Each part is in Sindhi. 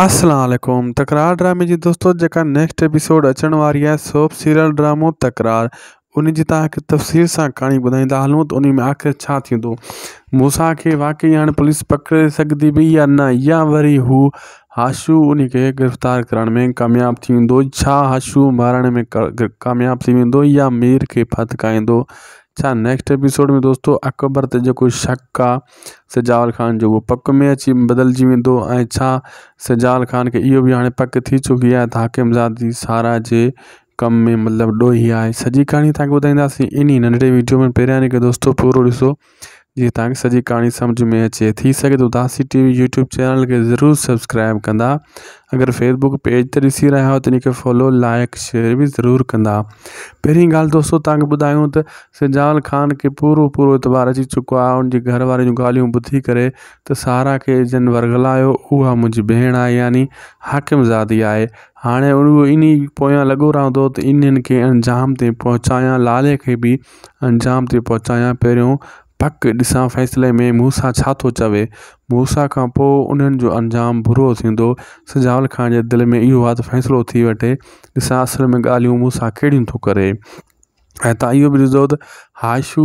السلام عليڪم تڪرار ڊرامي جي دوستو جيڪا نيڪسٽ ايپيسوڊ اچڻ واري آهي سوپ سيريل ڊرامو تڪرار ان جي توهان کي تفصيل سان ڪهاڻي ٻڌائيندا هلون ته ان ۾ آخر ڇا ٿيندو موسيٰ کي واقعي هاڻي پوليس پڪڙي سگهندي به يا نه يا وري هو هاشو ان کي گرفتار ڪرڻ ۾ ڪامياب ٿي ويندو ڇا هاشو مارڻ ۾ ڪامياب ٿي ويندو يا مير کي ڦٿڪائيندو ڇا نيڪسٽ ايپيسوڊ ۾ دوستو اڪبر تي جيڪو شڪ آ سجاول خان جو اهو پڪ ۾ اچي بدلجي ويندو ۽ ڇا سجاول خان کي اهو به هاڻي پڪ ٿي چڪي آهي ته حاڪم زادي سارا جي ڪم ۾ مطلب ڏوهي آهي سڄي ڪهاڻي تهان کي ٻڌائينداسين انهي ننڍڙي ويڊيو ۾ پهريان کي دوستو پورو ڏسو جي تهان کي سڄي ڪهاڻي سمجھ ۾ اچي ٿي سگهي ٿو اداسي ٽي وي يوٽيوب چينل کي ضرور سبسڪرائب ڪندا اگر فيسبوڪ پيج تي ڏسي رهيا آهيو ته ان کي فالو لائڪ شيئر به ضرور ڪندا پهرين ڳالهه دوستو تهان کي ٻڌايون ته سجال خان کي پورو پورو اعتبار اچي چڪو آهي ان جي گهر واري جون ڳالهيون ٻڌي ڪري ته سارا کي جن ورغلايو اها منهنجي ڀيڻ آهي يعني حاڪم زادي آهي هاڻي اهو انهي پويان لڳو رهندو ته انهن کي انجام تائين پهچايان لالي کي به انجام تائين پهچايان پهريون پڪ ڏسان فيصلي ۾ موسيٰ ڇا ٿو چوي موسيٰ کان پوء انهن جو انجام برو ٿيندو سجاول خان جي دل ۾ اهو آهي ته فيصلو ٿي وٺي ڏسان اصل ۾ ڳالهيون موسيٰ ڪهڙيون ٿو ڪري ۽ تان اهو به ڏسندو ته هاشو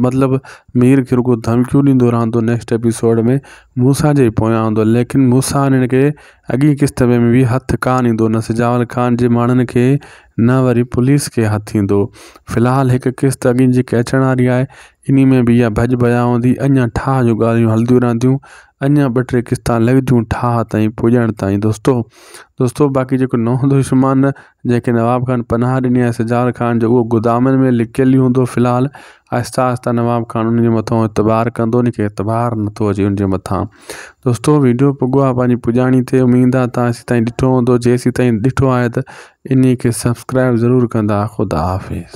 مطلب مير کي رڳو ڌمڪيون ڏيندو رهندو نيڪسٽ ايپيسوڊ ۾ موسيٰ جي پويان هوندو ليڪن موسيٰ انهن کي اڳين قسط ۾ به هٿ ڪانه ايندو نه سجاول خان جي ماڻهن کي نه وري پوليس کي هٿ ايندو في الحال هڪ قسط اڳين جيڪي اچڻ واري آهي انهي ۾ به اها ڀڄ ڀيا هوندي اڃا ٺاهه جون ڳالهيون هلنديون رهنديون اڃا ٻه ٽي قسطا لڳنديون ٺاهه تائين پڄڻ تائين دوستو دوستو باقي جيڪو نئون دشمن جنهن کي نواب خان پناهه ڏني آهي سجاد خان جو اهو گدامن ۾ لڪيل ئي هوندو في الحال آهستي آهستي نواب خان ان جي مٿان اعتبار ڪندو ان کي اعتبار نٿو اچي ان جي مٿان دوستو ويڊيو پڳو آهي پنهنجي پڄاڻي تي اميد آهي تان هيسي تائين ڏٺو هوندو جيسي تائين ڏٺو آهي ته انهي کي سبسڪرائب ضرور ڪندا خدا حافظ.